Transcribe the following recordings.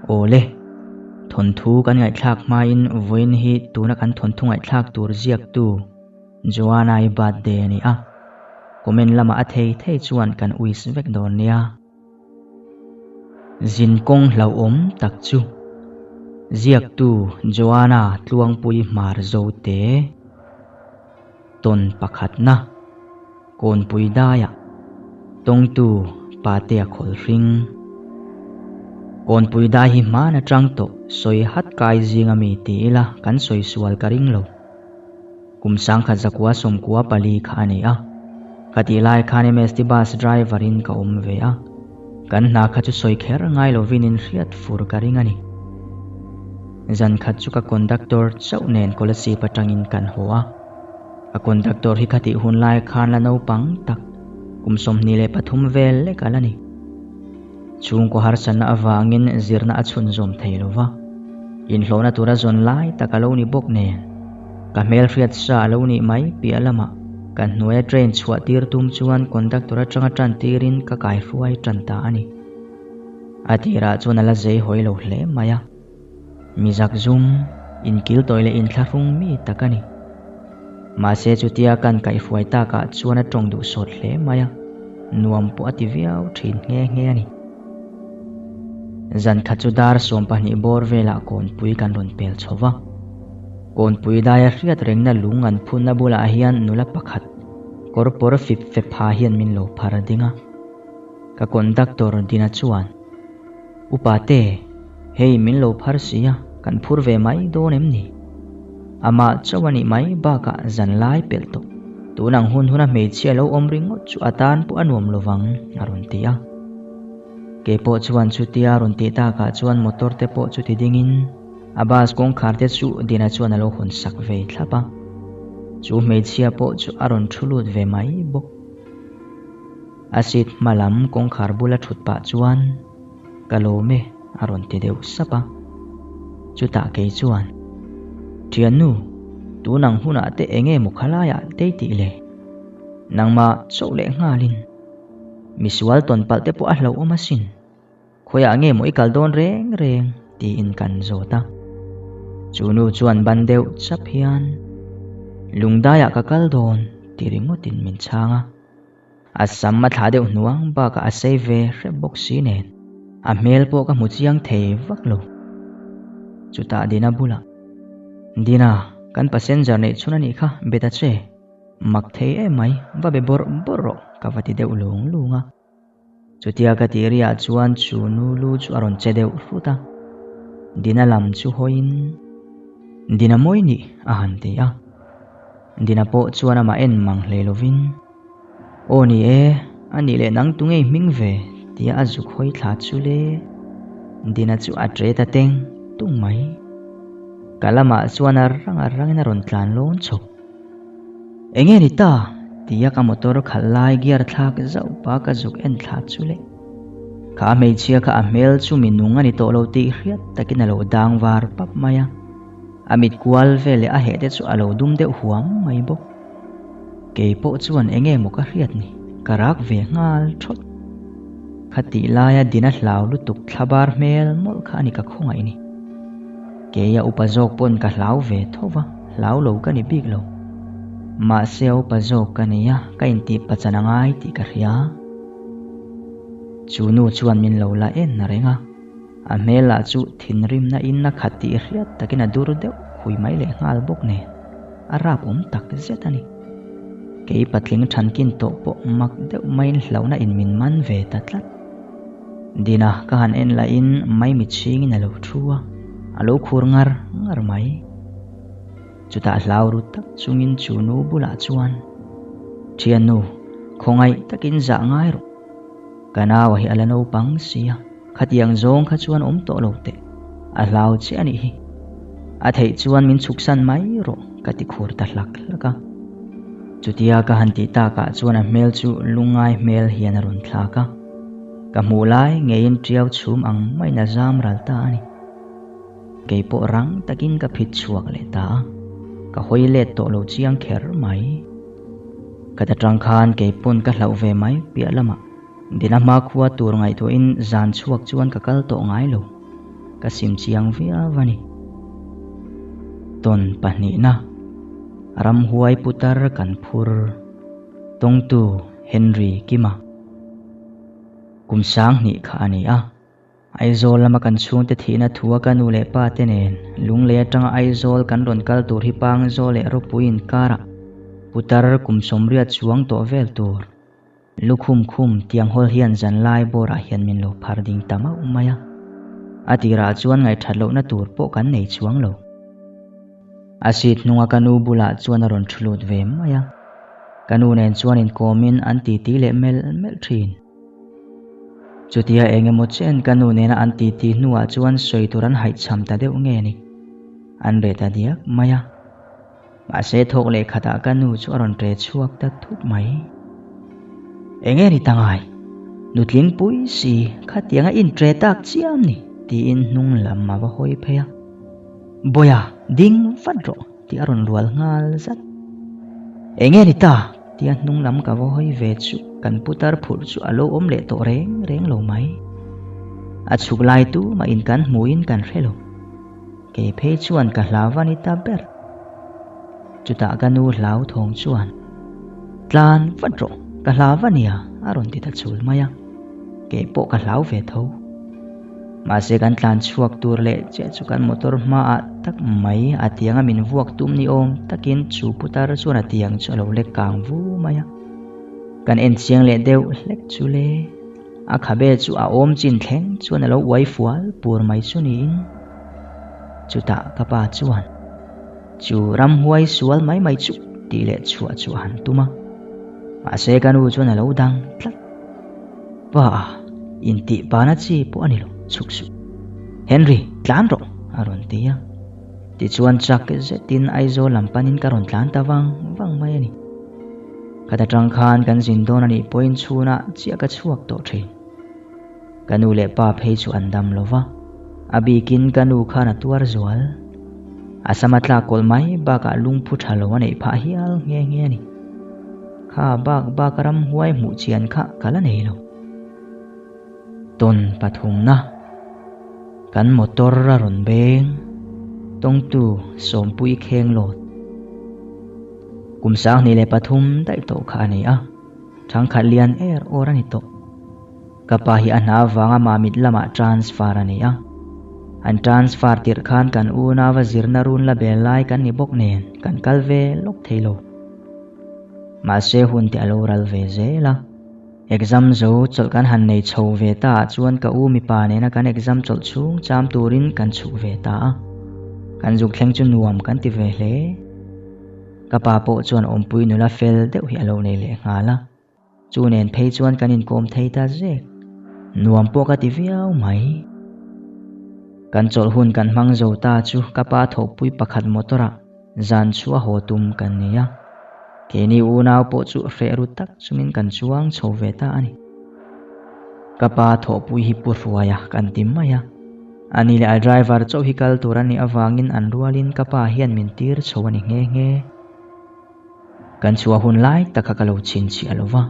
Awle, thawnthu kan ngaihthlak hmain vawiin hi tuna kan thawnthu ngaihthlak tur ziaktu Joanna-i birthday a ni a, comment lamah a thei thei chuan kan wish vek dawn nia. Zin kawng hlauhawm tak chu ziaktu Joanna Tluangpui Hmar Zote tawn pakhatna Kawnpui daiah tawngtu Patea Khawlhring Kawnpui dai hi hman atang tawh sawi hat kai zinga mi ti ila kan sawi sual ka ring lo. Kum sangkhat zakua sawmkua pali kha a ni a. Ka tih lai khan MST bus driver in ka awm ve a. Kan hna kha chu sawi kher ngai lovin in hriat fur ka ring a ni. Zan khat chu ka conductor chauh nen Kolasib atangin kan haw a. A conductor hi khatih hun lai khan la naupang tak, kum 23 vel lek a la ni. Chhungkaw harsatna avangin zirna a chhunzawm thei lo va, inhlawhna tura zawn lai tak a lo ni bawk nen, ka hmelhriat sa a lo nih mai piah lamah ka hnuaia train chhuah tir tum chuan conductor atanga tan tirin ka kaihruai tan ta a ni. A tirah chuan a la zei hawi lo hle mai a. Mi zakzum, inkil tawih leh inthlahrung mi tak a ni. Mahse chutia kan kaihhruai takah chuan a tawng duh sawt hle mai a, nuam pawh a ti viau thin nghe nghe a ni. Zan khat chu dar 12 bawr velah kawnpui kan rawn pel chho va. Kawnpui daia hriat rengna lung an phunna bulah hian nula pakhat kawr pawr fip fep ha hian min lo phar ding a. Ka conductor Dina chuan, Upa te, hei min lo phar si a, kan phur ve mai dawn em ni? Amah chauh a nih mai bakah zan lai pelh tawh. Tun ang hun huna hmeichhia lo awm ringawt chu a tan pawh a nuam lo vang, a rawn ti a. Kei pawh chuan chutia rawn tih takah chuan motor te pawh chu ti dingin a bus kawngkhar te chu Dina chuan a lo hawn sak ve thlap a. Chu hmeichhia pawh chu a rawn thu lut ve mai bawk. A seat hma lam kawngkhar bula thut pah chuan, Ka lawm e, a rawn ti deuh sap a. Chutah kei chuan, Thiannu, tun ang hunah te eng nge maw khalaiah tei tih le? Nangmah chauh leh nghalin misual tawn palh te pawh a hlauhawm asin. Khawiah nge maw i kal dawn reng reng? tiin kan zawt a. Chu nu chuan ban deuh chap hian, Lungdaiah ka kal dawn, ti ringawtin min chhang a. A sam a thlah deuh hnuang bakah a sei ve hrep bawk si nen, a hmel pawh ka hmu chiang thei vak lo. Chutah Dina bulah, Dina, kan passenger neih chhun a nih kha, be ta che. Mak thei em mai, va be bawrh bawrh rawh, ka va ti deuh lung lung a. Chutia ka tih riah chuan chu nu lu chu a rawn che deuh hrut a. Dina lam chu hawiin, Dina mawi nih, a han ti a. Dina pawh chuan amah en mang hle lovin, Aw ni e, a nih leh nang tu ngei hming ve, tia a zuk hawi thla chu le. Dina chu a ṭe ta teng tung mai. Ka lamah chuan a rang a rangin a rawn tlan lawn chho. Enge ni ta? tia ka motor khalh lai gear thlak zauh pa ka zuk en thla chu le. Kha hmeichhia kha a hmel chu mi nung a ni tawh lo tih hriat takin a lo dang var pap mai a. A mit kual vel leh a heh te chu a lo dum deuh huam mai bawk. Kei pawh chuan enge maw ka hriat ni, ka rak ve nghal thawt. Khatih laia Dina hlau lutuk thlabar hmel mawlh kha a ni ka khawngaih ni. Keia upa zawk pawn ka hlau ve tho va, hlau lo ka ni bik lo. Mahse a upa zawk ka nei a, ka intih pachan a ngai tih ka hria. Chu nu chuan min lo la en na reng a, a hmel lah chu thinrimna in a khat tih hriat takin a dur deuh khui mai leh nghal bawk nen, a rap awm tak zet a ni. Kei patling thankin tawh pawh mak deuh maiin hlauhna in min man ve ta tlat. Dina ka han en lahin maimi chhingin a lo thu a, a lo khur ngar ngar mai. Chutah hlau ru tak chungin chu nu bulah chuan, Thiannu, khawngaih takin zah ngai rawh. Ka naua hi a la naupang si a, khatiang zawng kha chuan awm tawh lo teh. A hlau che a nih hi. A theih chuan min chhuksan mai rawh, ka ti khur ta hlak hlak a. Chutia ka han tih takah chuan a hmel chu lungngai hmel hian a rawn thlak a. Ka hmuh lai ngeiin tiau chhum ang maiin a zam ral ta a ni. Kei pawh rang takin ka phit chhuak leh ta a, ka hawi let tawh lo chiang kher mai. Ka ta tang khan kei pawn ka hlauh ve mai piah lamah Dina hma khua tur ngaihtuahin zan chhuak chuan ka kal tawh ngai lo. Ka sim chiang viau a ni. Tawn pahnihna, Ramhuai putar kan phur. Tawngtu Henry Kima. Kum 2000 kha a ni a. Aizawl lama kan chhungte thihna thua ka nu leh pa te nen Lunglei atanga Aizawl kan rawn kal tur hi Pangzawl leh Ropui inkarah putar kum 80 chuang tawh vel tur Lukhum khum tiang hawl hian zanlai bawrah hian min lo phar ding ta mauh mai a. A tirah chuan ngaihthat lohna tur pawh kan nei chuang lo. A seat hnunga ka nu bulah chuan a rawn thu lut ve mai a. Ka nu nen chuan inkawmin an titi leh melh melh thin. Chutia eng emaw chen ka nu nena an titi hnuah chuan sawi tur an haihchham ta deuh nge ni. An reh ta diak mai a. Mahse thawk leh khatah ka nu chu a rawn ṭe chhuak ta thut mai. Enge ni ta ngai? Nutling pui si khatianga inṭe tak chiam ni tiin hnung lam a va hawi phei a. Bawiha, ding vat rawh tih a rawn rual nghal zat. Enge ni ta? Tia hnung lam ka va hawi ve chu kan putar phurh chu a lo awm leh tawh reng reng lo mai. A chhuk lai tu mah in kan hmuhin kan hre lo. Kei phei chuan ka hlau a ni ta ber. Chutah ka nu hlau thawng chuan, Tlan vat rawh, ka hlau a nia, a rawn ti ta chul mai a. Kei pawh ka hlau ve tho. Mahse kan tlan chhuak tur leh chiah chu kan motor hmaah tak mai a tianga min vuak tum ni awm takin chu putar chuan a tiang chu a lo lek kang vu mai a. Kan en chiang leh deuh hlek chu le. A khabe chu a awm chin thleng chuan a lo uai fual pur mai chu niin. Chutah ka pa chuan, Chu ramhuai sual mai mai chu tih leh chhuah chu a han tum a. Mahse ka nu chuan a lo dang tlat. Pa, intih pana chi pawh a ni lo, chhuk suh. Henry, tlan rawh, a rawn ti a. Tichuan chak zetin Aizawl lam panin ka rawn tlan ta vang vang mai a ni. Khat atang khan kan zin dawn a nih pawhin chhunah chiah ka chhuak tawh thin. Ka nu leh pa phei chu an dam lo va, a bikin ka nu khan a tuar zual. A sama tlak kawlh mai bakah lungphu tha lo a neih phah hial nghe nghe a ni. Kha bak bak ramhuai hmuh chian kha ka la nei lo. Tawn pathumna, Kan motor a rawn beng, tawngtu Sawmpui kheng lawt. Kum 2003 daih tawh kha a ni a, thangkhat lian er awr a ni tawh. Ka pa hi a hna avanga Mamit lamah transfer a ni a. An transfer tirh khan kan unau a zirna run la bel lai kan ni bawk nen kan kal ve lawk thei lo. Mahse hun te a lo ral ve zel a. Exam zo chawlh kan han nei chho ve ta ah chuan ka u mipa nena kan exam chawlh chhung cham turin kan chhuk ve ta a. Kan zuk thleng chu nuam kan ti ve hle. Ka pa pawh chuan awmpui nula fel deuh hi a lo nei leh nghal a. Chu nen phei chuan kan inkawm thei ta zek. Nuam pawh ka ti viau mai. Kan chawlh hun kan hmang zo ta chu ka pa thawhpui pakhat motor ah Zan chu a haw tum kan nei a, keini unau pawh chu hreh ru tak chungin kan chuang chho ve ta a ni. Ka pa thawhpui hi pu hruai a kan ti mai a, ani leh a driver chauh hi kal tur a nih avangin an rualin ka pa hian min tir chho a ni nghe nghe. Kan chhuah hun lai tak kha ka lo chhinchhiah lo va,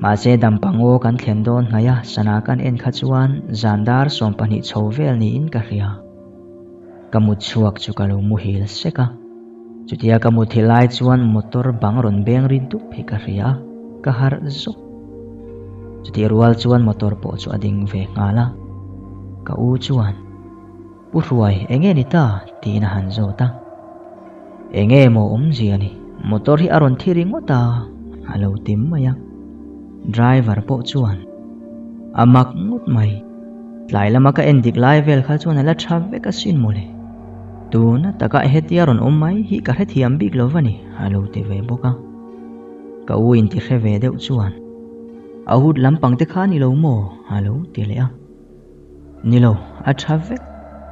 mahse dampangaw kan thlen dawn hnaih a sana kan en kha chuan zan dar 12 chho vel niin ka hria. Ka mut chhuak chu ka lo muhil sek a, chutia ka mut hi lai chuan motor bang rawn beng ri dup hi ka hria a, ka harh zawk. Chutih rual chuan motor pawh chu a ding ve nghal a, ka u chuan, Pu Hruai, enge ni ta? tiin a han zawt a. Enge maw awmzia ni, motor hi a rawn thi ringawt a, a lo ti mai a. Driver pawh chuan, A mak ngawt mai. Tlai lama ka en dik lai vel kha chuan a la tha vek asin mawle. Tuna taka hetia rawn awm mai hi ka hrethiam bik lo va ni, a lo ti ve bawk a. Ka u inti hre ve deuh chuan, A hut lampang te kha ni lo maw? a lo ti leh a. Ni lo, a tha vek.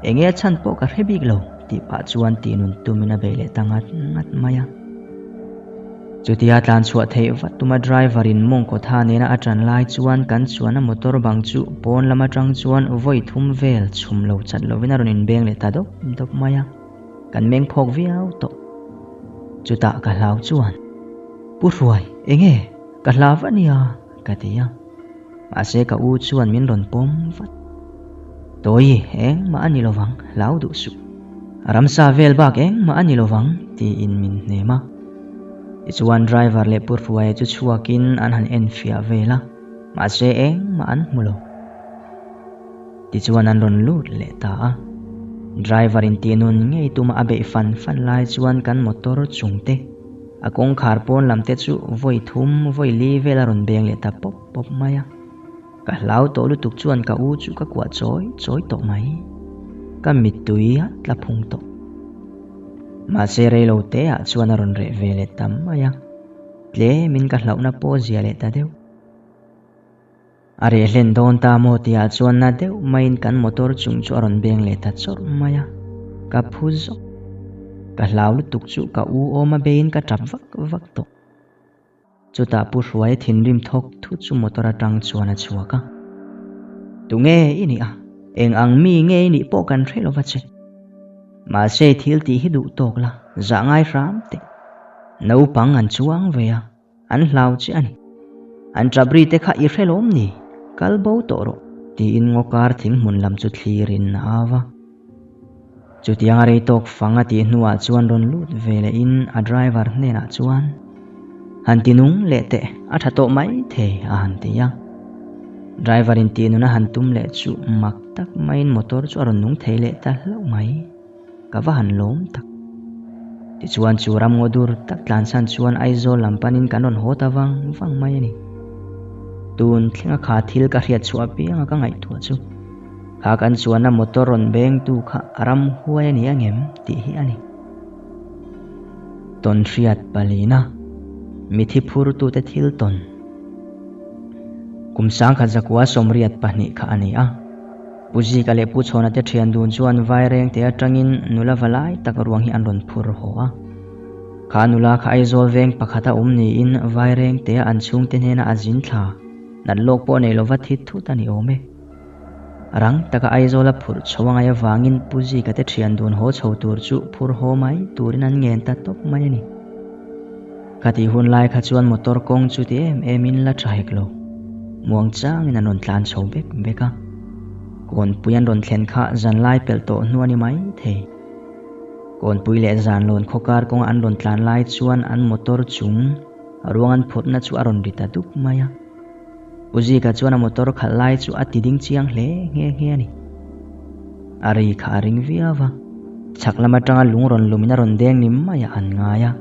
Enge a chhan pawh ka hre bik lo, tih pah chuan tihnun tumin a bei leh ta ngat ngat mai a. Chutia tlan chhuah theih vat tuma driver in mawngkaw tha nena a tan lai chuan kan chuanna motor bang chu pawn lam atang chuan vawi thum vel chhum lo chat lovin a rawn inbeng leh ta dawp dawp mai a. Kan meng phawk viau tawh. Chutah ka hlau chuan, Pu Hruai, enge? Ka hlau a nia, ka ti a. Mahse ka u chuan min rawn pawm vat. Tawi, engmah a ni lovang, hlau duh suh. Ramsa vel bak engmah a ni lovang, tiin min hnem a. Tichuan driver leh Pu Hruaia chu chhuakin an han enfiah vel a, mahse engmah an hmu lo. Tichuan an rawn lut leh ta a. Driver in tih nun ngei tuma a beih fan fan lai chuan kan motor chung te, a kawngkhar pawn lam te chu vawi thum vawi li vel a rawn beng leh ta pawp pawp mai a. Ka hlau tawh lutuk chuan ka u chu ka kuah chawi chawi tawh mai. Ka mittui a tla phung tawh. Mahse reilo te ah chuan a rawn reh ve leh ta mai a. Tlemin ka hlauhna pawh zia leh ta deuh. A reh hlen dawn ta maw tihah chuan na deuh maiin kan motor chung chu a rawn beng leh ta chawrh mai a, ka phu zawk. Ka hlau lutuk chu ka u awm a beiin ka tap vak vak tawh. Chutah Pu Hruaia thinrim thawk thu chu motor atang chuan a chhuak a. Tunge i nih a? Eng ang mi nge i nih pawh kan hre lova che. Mahse thil tih hi duh tawk la, zah ngai hram teh. Naupang an chuang ve a. An hlau che a ni. An ṭap ri te kha i hre lawm ni? Kal bo tawh rawh, tiin ngawkar thing hmun lam chu thlirin a au a. Chutiang a rei tawk fang a tih hnuah chuan rawn lut ve lehin a driver hnenah chuan, Han ti nung leh teh, a ṭha tawh mai thei, a han ti a. Driver in tih nun a han tum leh chu mak tak maiin motor chu a rawn nung thei leh ta hlauh mai. Ka va han lawm tak. Tichuan chu ram ngaw dur tak tlansan chuan Aizawl lam panin kan rawn haw ta vang vang mai a ni. Tun thlenga kha thil ka hriat chhuah apianga ka ngaihtuah chu kha kan chuanna motor rawn bengtu kha a ram huai a ni angem tih hi a ni. Tawn hriat palina mithi phurtute thil tawn kum sangkhat zakua 22 kha a ni a. Pu Zika leh Pu Chhawna te thian dun chuan Vairengte atangin nula va lai tak ruang hi an rawn phur haw a. Kha nula kha Aizawl veng pakhata awm niin Vairengtea an chhungte hnena a zin thla nat lawk pawh nei lova thi thut a ni awm e. Rang taka Aizawla phurh chho a ngaih avangin Pu Zika te thian dun haw chho tur chu phur haw mai turin an ngen ta tawp mai a ni. Khatih hun lai kha chuan motor kawng chu ti em emin la tha hek lo. Muang changin an rawn tlan chho bek bek a. Kawnpui an rawn thlen kha zan lai pelh tawh hnu a ni mai thei. Kawnpui leh zanlawn khawkar kawnga an rawn tlan lai chuan an motor chung ruang an phurhna chu a rawn ri ta dup mai a. Pu Zika chuan a motor khalh lai chu a ti ding chiang hle nghe nghe a ni. A ri kha a ring viau va, chhak lam atanga lung rawn lumin a rawn deng ni maiah an ngai a.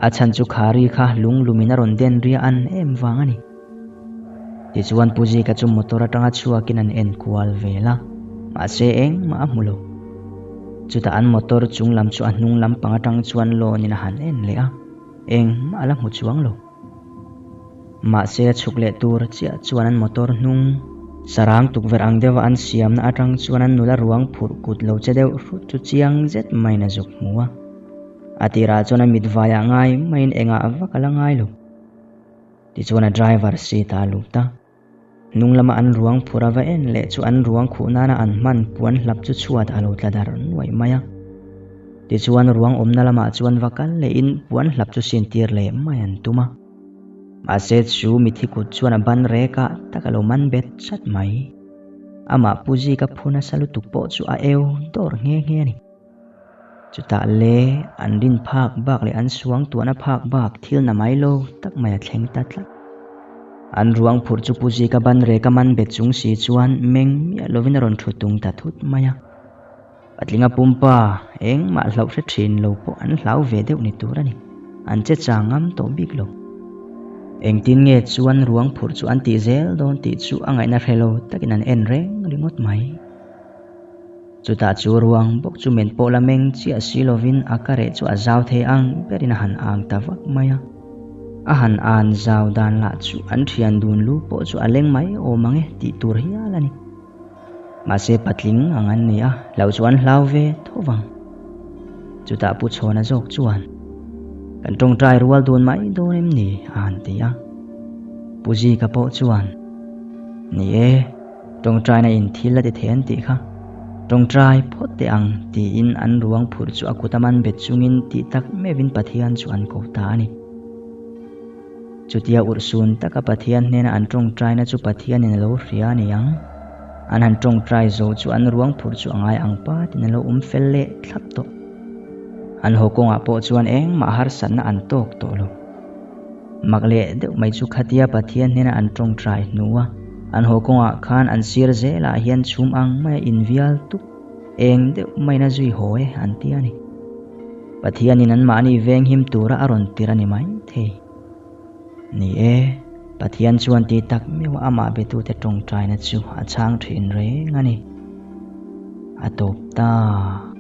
A chhan chu kha ri kha lung lumin a rawn den ria an em vang a ni. Tichuan Pu Zika chu motor atanga chhuakin an en kual vel a, mahse engmah a hmu lo. Chutah an motor chung lam chu a hnung lampang atang chuan lawnin a han en leh a, engmah a la hmu chuang lo. Mahse a chhuk leh tur chiah chuan an motor hnung sarang tukverh ang deuha an siamna atang chuan an nula ruang phurh kut lo che deuh hrut chu chiang zet maiin a zuk hmu a. A tirah chuan a mit vaiah ngai maiin engah vak a la ngai lo. Tichuan a driver seat ah a lut a. Hnung lama an ruang phur a va en leh chu an ruang khuh nana an hman puan hlap chu chhuat a lo tla dar nuaih mai a. Tichuan ruang awmna lamah chuan va kal lehin puan hlap chu sin tir leh mai an tum a. Mahse chu mithi kut chuan a ban rek ah tak a lo man bet chat mai. Amah Pu Zika phu nasa lutuk pawh chu a eu dawr nghe nghe a ni. Chutah le an rin phak bak leh an suang tuahna phak bak thil na mai lo tak mai a thleng ta tlat. An ruang phurh chu Pu Zika ban reka man bet chung si chuan meng miah lovin a rawn thu tung ta thut mai a. Patlinga pumpa engmah hlauh hre thin lo pawh an hlau ve deuh ni tur a ni. An che chang ngam tawh bik lo. Engtin nge chuan ruang phurh chu an tih zel dawn tih chu a ngaihna hre lo takin an en reng ringawt mai. Chutah chu ruang bawk chu men pawh la meng chiah si lovin a ka reh chu a zau thei ang berin a han ang ta vak mai a. A han an zau dan lah chu an thian dun lu pawh chu a leng mai awm ang e tih tur hial a ni. Mahse patling ang an ni a, hlauh chu an hlau ve tho vang. Chutah Pu Chhawna zawk chuan, Kan tawngtai rual dun mai dawn em ni? a han ti a. Pu Zika pawh chuan, Ni e, tawngtaina in thil a ti thei an tih kha. Tawngtai phawt teh ang tiin an ruang phurh chu a kut a man bet chungin tih tak meuhin Pathian chu an ko ta a ni. Chutia urhsun taka Pathian hnena an tawngtaina chu Pathianin a lo hria a ni ang. An han tawngtai zo chu an ruang phurh chu a ngai ang patin a lo awm fel leh thlap tawh. An haw kawngah pawh chuan engmah harsatna an tawk tawh lo. Mak leh deuh mai chu khatia Pathian hnena an tawngtai hnua an haw kawngah khan an sir zelah hian chhum ang maia invial tuk eng deuh maina zui haw e an ti a ni. Pathianin anmahni venghim tura a rawn tir a ni maithei. Ni e, Pathian chuan ti tak meuh amah betute tawngtaina chu a chhang thin reng a ni. A tawp ta.